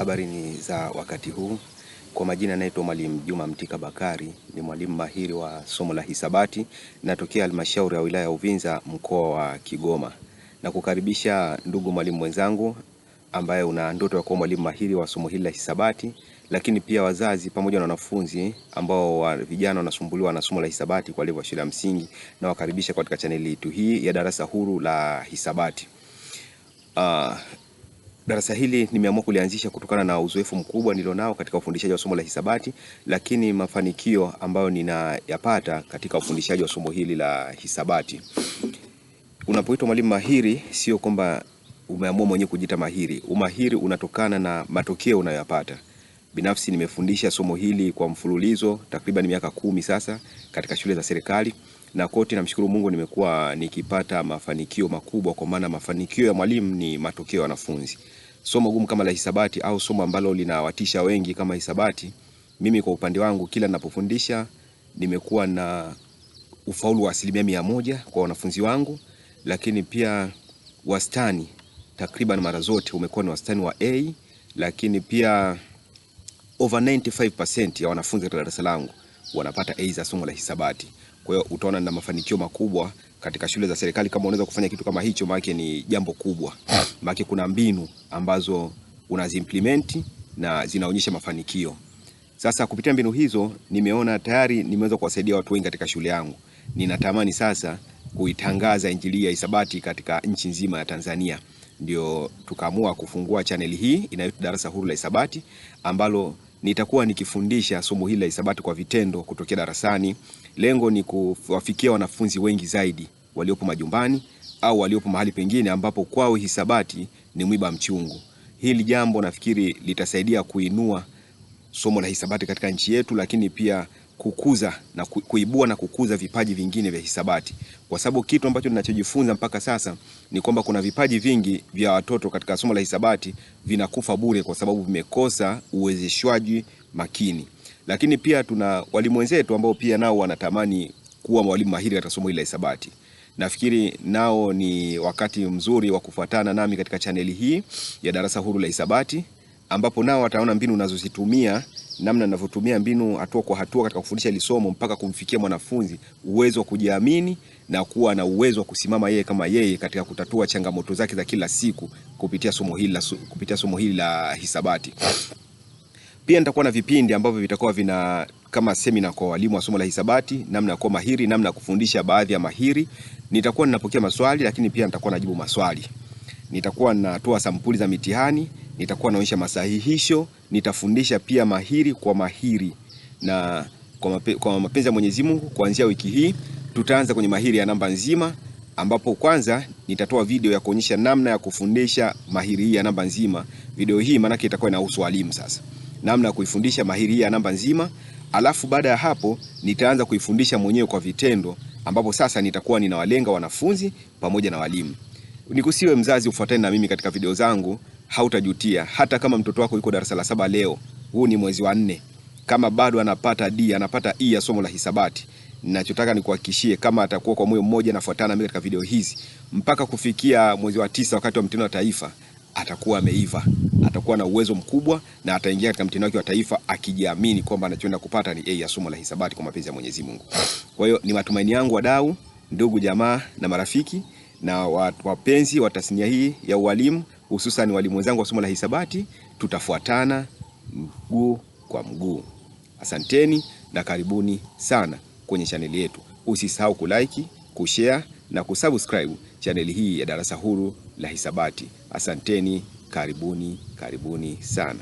Habari ni za wakati huu. Kwa majina naitwa Mwalimu Juma Mtika Bakari, ni mwalimu mahiri wa somo la hisabati, natokea halmashauri ya wilaya ya Uvinza, mkoa wa Kigoma. Na kukaribisha ndugu mwalimu mwenzangu ambaye una ndoto ya kuwa mwalimu mahiri wa somo hili la hisabati, lakini pia wazazi pamoja na wanafunzi ambao wa vijana wanasumbuliwa na somo la hisabati kwa level ya shule ya msingi, na wakaribisha katika chaneli yetu hii ya Darasa Huru la Hisabati. Darasa hili nimeamua kulianzisha kutokana na uzoefu mkubwa nilionao katika ufundishaji wa somo la hisabati, lakini mafanikio ambayo ninayapata katika ufundishaji wa somo hili la hisabati. Unapoitwa mwalimu mahiri, sio kwamba umeamua mwenyewe kujiita mahiri. Umahiri unatokana na matokeo unayoyapata. Binafsi nimefundisha somo hili kwa mfululizo takriban miaka 10 sasa katika shule za serikali, na kote namshukuru Mungu nimekuwa nikipata mafanikio makubwa, kwa maana mafanikio ya mwalimu ni matokeo ya wanafunzi. Somo gumu kama la hisabati au somo ambalo linawatisha wengi kama hisabati, mimi kwa upande wangu kila ninapofundisha nimekuwa na ufaulu wa 100% kwa wanafunzi wangu, lakini pia wastani takriban mara zote umekuwa ni wastani wa A, lakini pia over 95% ya wanafunzi katika darasa langu wanapata A za somo la hisabati. Kwa hiyo utaona na mafanikio makubwa katika shule za serikali. Kama unaweza kufanya kitu kama hicho, maana ni jambo kubwa. Maana kuna mbinu ambazo unaziimplement na zinaonyesha mafanikio. Sasa kupitia mbinu hizo nimeona tayari nimeweza kuwasaidia watu wengi katika shule yangu. Ninatamani sasa kuitangaza injili ya hisabati katika nchi nzima ya Tanzania. Ndio tukaamua kufungua chaneli hii inayoitwa Darasa Huru la Hisabati, ambalo nitakuwa nikifundisha somo hili la hisabati kwa vitendo kutokea darasani. Lengo ni kuwafikia wanafunzi wengi zaidi waliopo majumbani au waliopo mahali pengine ambapo kwao hisabati ni mwiba mchungu. Hili jambo nafikiri litasaidia kuinua somo la hisabati katika nchi yetu, lakini pia kukuza na kuibua na kukuza vipaji vingine vya hisabati. Kwa sababu kitu ambacho ninachojifunza mpaka sasa ni kwamba kuna vipaji vingi vya watoto katika somo la hisabati vinakufa bure kwa sababu vimekosa uwezeshwaji makini. Lakini pia tuna walimu wenzetu ambao pia nao wanatamani kuwa walimu mahiri katika somo hili la hisabati. Nafikiri nao ni wakati mzuri wa kufuatana nami katika chaneli hii ya Darasa Huru la Hisabati, ambapo nao wataona mbinu nazozitumia, namna ninavyotumia mbinu hatua kwa hatua katika kufundisha hili somo mpaka kumfikia mwanafunzi uwezo wa kujiamini na kuwa na uwezo wa kusimama yeye kama yeye katika kutatua changamoto zake za kila siku kupitia somo hili la, kupitia somo hili la hisabati. Pia nitakuwa na vipindi ambavyo vitakuwa vina kama semina kwa walimu wa somo la hisabati, namna ya kuwa mahiri, namna ya kufundisha baadhi ya mahiri. Nitakuwa ninapokea maswali, lakini pia nitakuwa najibu maswali. Nitakuwa natoa sampuli za mitihani, nitakuwa naonyesha masahihisho, nitafundisha pia mahiri kwa mahiri. Na kwa mapenzi ya Mwenyezi Mungu, kuanzia wiki hii tutaanza kwenye mahiri ya namba nzima, ambapo kwanza nitatoa video ya kuonyesha namna ya kufundisha mahiri hii ya namba nzima. Video hii maana yake itakuwa inahusu walimu sasa, namna ya kuifundisha mahiri hii ya namba nzima. Alafu baada ya hapo nitaanza kuifundisha mwenyewe kwa vitendo, ambapo sasa nitakuwa ninawalenga wanafunzi pamoja na walimu. Nikusiwe mzazi ufuatane na mimi katika video zangu, hautajutia. Hata kama mtoto wako yuko darasa la 7 leo, huu ni mwezi wa 4, kama bado anapata D, anapata E ya somo la hisabati, ninachotaka nikuhakikishie, kama atakuwa kwa moyo mmoja anafuatana na mimi katika video hizi mpaka kufikia mwezi wa 9 wakati wa mtihani wa taifa, atakuwa ameiva, atakuwa na uwezo mkubwa na ataingia katika mtihani wake wa taifa akijiamini kwamba anachoenda kupata ni A ya somo la hisabati kwa mapenzi ya Mwenyezi Mungu. Kwa hiyo ni matumaini yangu wadau, ndugu jamaa na marafiki na wapenzi wa tasnia hii ya ualimu, hususan walimu wenzangu wa somo la hisabati, tutafuatana mguu kwa mguu. Asanteni na karibuni sana kwenye chaneli yetu. Usisahau kulike, kushare na kusubscribe chaneli hii ya Darasa Huru la Hisabati. Asanteni, karibuni, karibuni sana.